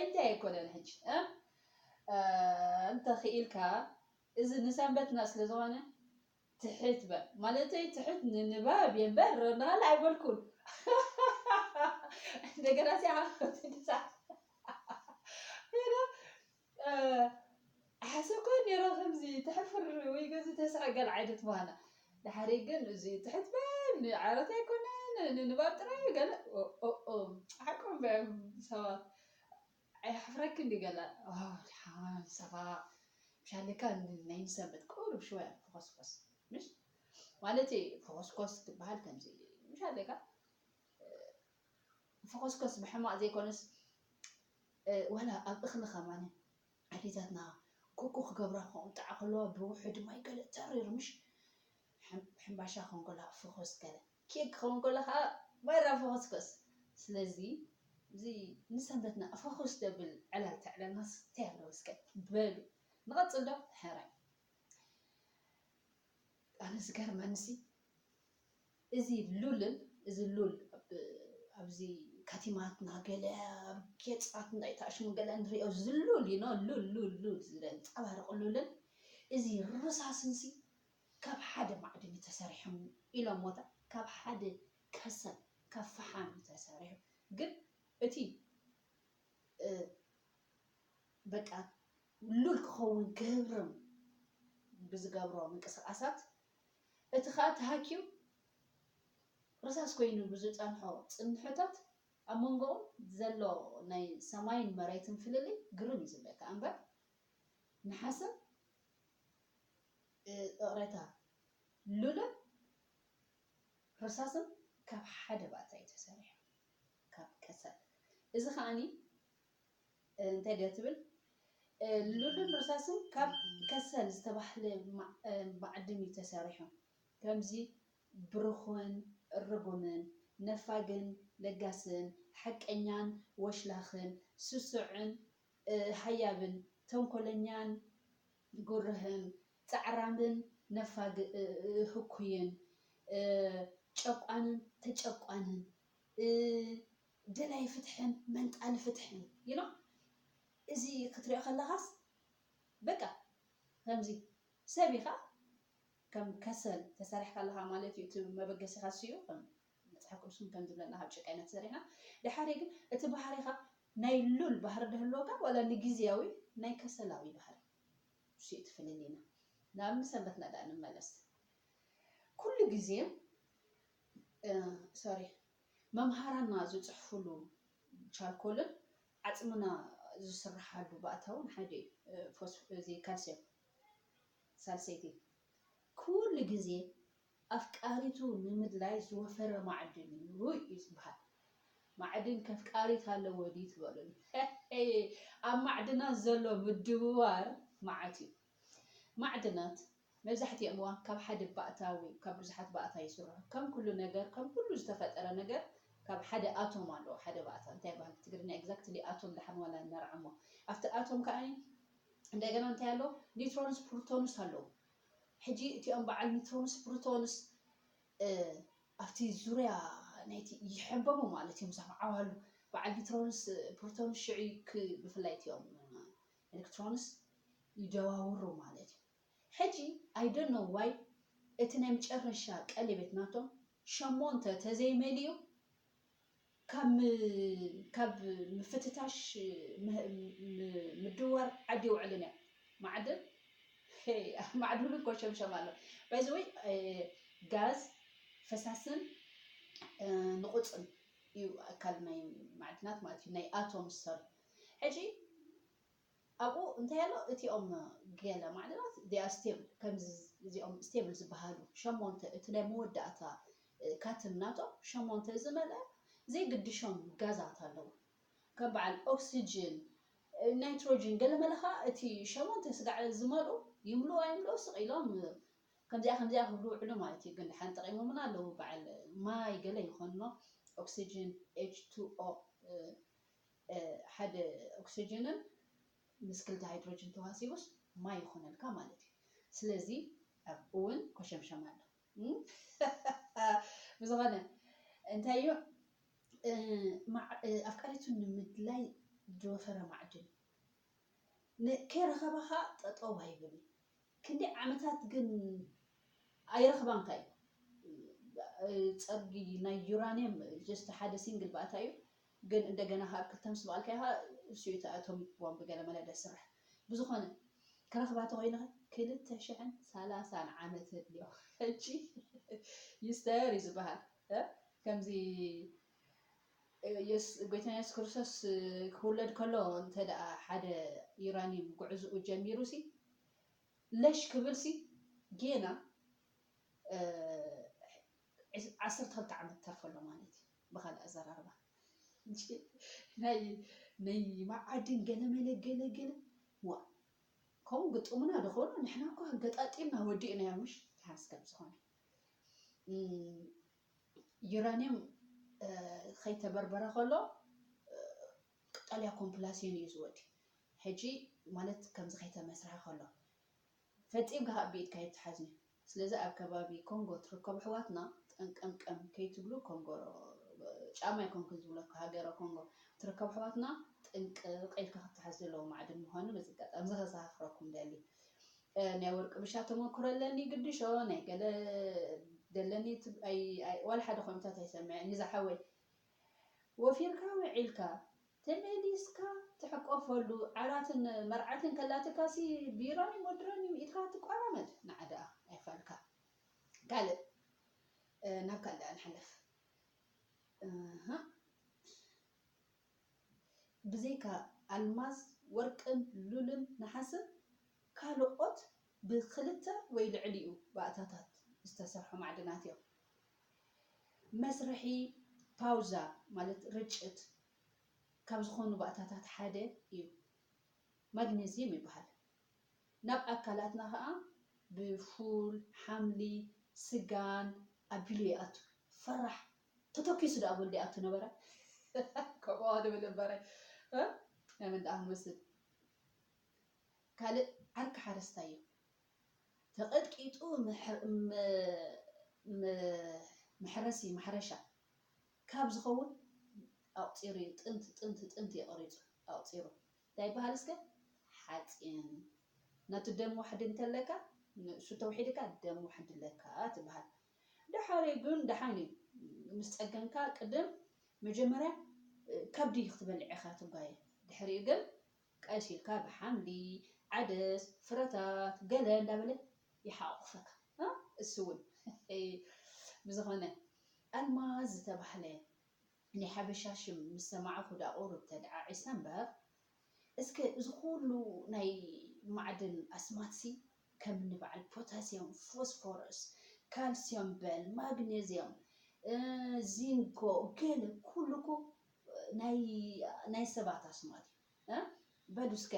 እንታይ ኣይኮነን ሕጂ እንተኽኢልካ እዚ ንሰንበትና ስለ ዝኾነ ትሕት በል ማለተይ ትሕት ንንባብ የበር ናል ኣይበልኩን። እንደገና ሲዓኸትንሳ ሓሰብኮ ነረ ከምዚ ተሕፍር ወይ ገዚ ተስዕገል ዓይነት ምዃና ድሓሪ ግን እዚ ትሕት በል ንዓረት ኣይኮነን ንንባብ ጥራይ ገለ ሓቆም ሰባት ኣይሓፍረክን ዲ ገለ ሰባ ምሻለካ ናይ ንሰንበት ቁሩብ ሽወያ ፍኾስኮስ ምሽ ማለት ፍኾስኮስ ትበሃል ከምዚ ምሻለካ ፍኾስኮስ ብሕማቕ ዘይኮነስ ዋላ ኣብ እኽሊ ከማን ኣዴታትና ኩኩ ክገብራ ክቑጣዓ ከለዋ ብውሕድ ማይ ገለ ተሪር ምሽ ሕምባሻ ክኸውን ከሎ ፍኾስ ገለ ኬክ ክኸውን ከሎ ከዓ ማይራ ፍኾስኮስ ስለዚ እዚ ንሰንበትና ፍኹስ ደብል ዕላል ተዕለልናስ እንታይ ኣለዎ እስከ በሉ ንቐፅል ዶ ሕራይ ኣነ ዝገርመንሲ እዚ ሉልን እዚ ሉል ኣብዚ ካቲማትና ገለ ኣብ ጌፃት እንታይ ታሽሙ ገለ ንሪኦ ዝሉል ይኖ ሉል ሉል ሉል ዝንፀባርቕ ሉልን እዚ ርሳስንሲ ካብ ሓደ ማዕድን ተሰሪሖም ኢሎም ሞታ ካብ ሓደ ከሰል ካብ ፈሓም ተሰሪሑ ግን እቲ በቃ ሉል ክኸውን ክህብርም ብዝገብሮ ምንቅስቃሳት እቲ ከዓ ተሃኪዩ ርሳስ ኮይኑ ብዝፀንሖ ፅንሕታት ኣብ መንጎኦም ዘሎ ናይ ሰማይን መሬትን ፍልልይ ግርም እዩ ዝብለካ እምበር ንሓስን እቕሬታ ሉልን ርሳስን ካብ ሓደ ባእታ እዩ ተሰሪሑ ካብ ከሰል እዚ ከዓኒ እንታይ ድያ ትብል ሉልን ርሳስን ካብ ከሰል ዝተባህለ ማዕድን እዩ ተሰሪሑ ከምዚ ብሩኽን ርጉምን ነፋግን ለጋስን ሓቀኛን ወሽላኽን ስሱዕን ሃያብን ተንኮለኛን ጉርህን ፃዕራምን ነፋግ ህኩይን ጨቋንን ተጨቋንን ደላይ ፍትሕን መንጣሊ ፍትሕን you know እዚ ክትሪኦ ከለኻስ በቃ ከምዚ ሰብ ኢኻ ከም ከሰል ተሰሪሕካ ኣለኻ ማለት እዩ እቲ መበገሲኻ ስዩ መፅሓፍ ቅዱስ ከም ዝብለና ካብ ጭቃ ኢና ተሰሪሕና ድሓሪ ግን እቲ ባህሪኻ ናይ ሉል ባህሪ ደህልወካ ዋላ ንግዜያዊ ናይ ከሰላዊ ባህሪ እሱ እዩ ትፍልልና ናብ ንሰንበትና ዳኣ ንመለስ ኩሉ ግዜ sorry መምሃራና ዝፅሕፉሉ ቻርኮልን ዓፅምና ዝስርሓሉ ባእታውን ሓደ እዩ እዚ ካልሲየም ሳልሰይቲ ኩሉ ግዜ ኣፍቃሪቱ ንምድላይ ዝወፈረ ማዕድን እዩ እዩ ዝበሃል። ማዕድን ከፍቃሪት ኣለዎ ድዩ ትበሉኒ? ኣብ ማዕድናት ዘሎ ምድውዋር መዓት እዩ። ማዕድናት መብዛሕትኦም እዋን ካብ ሓደ ባእታ ወይ ካብ ብዙሓት ባእታ ይስርሑ። ከም ኩሉ ነገር ከም ኩሉ ዝተፈጠረ ነገር ካብ ሓደ ኣቶም ኣለዎ ሓደ ባእታ እንታይ ይበሃል ብትግርኛ exactly ኣቶም ደሓን ዋላ ነርዕሞ ኣብቲ ኣቶም ከዓ እንደገና እንታይ ኣለዎ ኒውትሮንስ ፕሮቶንስ ኣለዎ። ሕጂ እቲኦም በዓል ኒውትሮንስ ፕሮቶንስ ኣብቲ ዙርያ ናይቲ ይሕንበቡ ማለት እዮም። እዞም ዓዋሉ በዓል ኒውትሮንስ ፕሮቶንስ ሽዑ ብፍላይ እቲኦም ኤሌክትሮንስ ይደዋውሩ ማለት እዩ። ሕጂ I don't know why እቲ ናይ መጨረሻ ቀለቤት ናቶም ሸሞንተ ተዘይመሊኡ ካብ ምፍትታሽ ምድዋር ዓዲ ይውዕልን እዮም። ማዕድን ማዕድን እኮ ሸምሸም ኣሎ። By the way ጋዝ ፈሳስን ንቁፅን እዩ ኣካል ናይ ማዕድናት ማለት እዩ ናይ ኣቶም ሰሪ ሕጂ ኣብኡ እንታይ ኣሎ እቲኦም ገለ ማዕድናት they are stable ከምዚ እዚኦም stable ዝበሃሉ ሸሞንተ እቲ ናይ መወዳእታ ካትም ናቶም ሸሞንተ ዝመልአ ዘይግድሾም ጋዛት ኣለዉ ከም በዓል ኦክስጅን ናይትሮጅን ገለ መለኻ እቲ ሸሞንተ ስጋዕ ዝመልኡ ይምልኡ ኣይምልኡ ስቕ ኢሎም ከምዚኣ ከምዚኣ ክብሉ ውዕሉ ማለት እዩ ግን ድሓን ጠቂሞምና ኣለዉ በዓል ማይ ገለ ይኾንኖ ኦክስጅን ኤች ቱ ኦ ሓደ ኦክስጅንን ምስ ክልተ ሃይድሮጅን ተዋሲቡስ ማይ ይኾነልካ ማለት እዩ። ስለዚ ኣብኡ እውን ኮሸምሸም ኣሎ። ብዝኾነ እንታይ እዩ ኣፍቃሪቱ ንምድላይ ዝወፈረ ማዕድን እዩ። ከይረኸባ ከዓ ጠጠው ኣይብል እዩ። ክንደይ ዓመታት ግን ኣይረኽባን ከ እዩ። ፀርጊ ናይ ዩራኒየም just ሓደ ሲንግል ባእታ እዩ። ግን እንደገና ካብ ክልተ ምስ በኣልካ ኢኻ እሱ እዩ እቲ ኣቶሚክ ቦምብ ገለመለ ደስርሕ። ብዝኾነ ክረኽባ ተኾይነ ክልተ ሽሕን ሰላሳን ዓመት የድልዮ። ሕጂ ይስተር እዩ ዝበሃል። ከምዚ ጎይታና የሱስ ክርስቶስ ክውለድ ከሎ እንተ ደኣ ሓደ ዩራኒየም ጉዕዝኡ ጀሚሩ ሲ ለሽ ክብል ሲ ጌና ዓሰርተ ክልተ ዓመት ተርፈሎ ማለት እዩ። ብካልእ ኣዘራርባ ናይ ናይ መዓድን ገለመለ ገለገለ ዋ ከምኡ ግጥሙና ዝኾኑ ንሕና እኮ ኣገጣጢምና ወዲእናዮ ምሽ ሓስከብ ዝኾነ ዩራኒየም ከይተበርበረ ከሎ ቀጠልያ ኮምፕላሴን እዩ ዝወዲ። ሕጂ ማለት ከምዚ ከይተመስርሐ ከሎ ፈጺምካ ከዓ ብኢድካ ይትሓዝኒ። ስለዚ ኣብ ከባቢ ኮንጎ ትርከቡ ኣሕዋትና ጠንቀምቀም ከይትብሉ ኮንጎ ጫማ ኣይኮንኩን ዝብለኩ ሃገረ ኮንጎ ትርከቡ ኣሕዋትና ጥንቅቕ ኢልካ ክትሓዝ ዘለዎ ማዕድን ምዃኑ በዚ ኣጋጣሚ እዚ ከዘኻኽረኩም ደሊ። ናይ ወርቂ ብሻ ተመክሮ ኣለኒ ግድሾ ናይ ገለ ደለኒ ዋላ ሓደ ኮሚታት ኣይሰምዐ ንዝሓወይ ወፊርካ ውዒልካ ተመሊስካ ትሕቆፈሉ ዓራትን መርዓትን ከላትካሲ ቢራን ወድረን ኢድካ ትቋራመድ ንዓደኣ ኣይፋልካ ካልእ ናብ ካልእ ንሓለፍ ብዘይካ ኣልማዝ ወርቅን ሉልን ነሓስን ካልኦት ብክልተ ወይ ልዕሊኡ ባእታታት ዝተሰርሑ ማዕድናት እዮም። መስርሒ ፓውዛ ማለት ርጭት ካብ ዝኾኑ ባእታታት ሓደ እዩ። ማግኔዚየም ይበሃል። ናብ ኣካላትና ከዓ ብፉል፣ ሓምሊ፣ ስጋን ኣቢሉ ይኣቱ። ፈራሕ ተተኪሱ ደኣ በሉ ይኣቱ ነበረ። ከምኡ ድብል ነበረ። መን ደኣ ክመስል ካልእ ዓርኪ ሓረስታይ እዩ። ተቐጥቂጡ መሕረሲ ማሕረሻ ካብ ዝኸውን ኣቑፂሩ እዩ። ጥንቲ ጥንቲ ጥንቲ የቐሪፁ ኣቑፂሩ እንታይ ይበሃል እስከ ሓፂን ናቱ ደም ዋሕዲ እንተለካ ንእሱ ተውሒድካ ደም ዋሕዲ ኣለካ ትበሃል። ድሓሪ ግን ደሓን እዩ ምስ ፀገንካ ቅድም መጀመርያ ከብዲ ክትበልዕ ኢኻ ትጓየ ድሕሪኡ ግን ቀስ ኢልካ ብሓምሊ፣ ዓደስ፣ ፍረታት፣ ገለ እንዳበለ ይሓቑፈካ። እሱ እውን ብዝኾነ ኣልማዝ ዝተባህለ ናይ ሓበሻ ሽም ምስ ሰማዕኹ ደኣ ቁሩብ ተደዓዒሰ እምበር፣ እስከ እዚ ኩሉ ናይ ማዕድን ኣስማትሲ ከም እኒ በዓል ፖታስዮም፣ ፎስፎረስ፣ ካልስዮም በል፣ ማግኔዝዮም፣ ዚንኮ፣ ገለ ኩሉ እኮ ናይ ሰባት ኣስማት እዩ። በሉ እስከ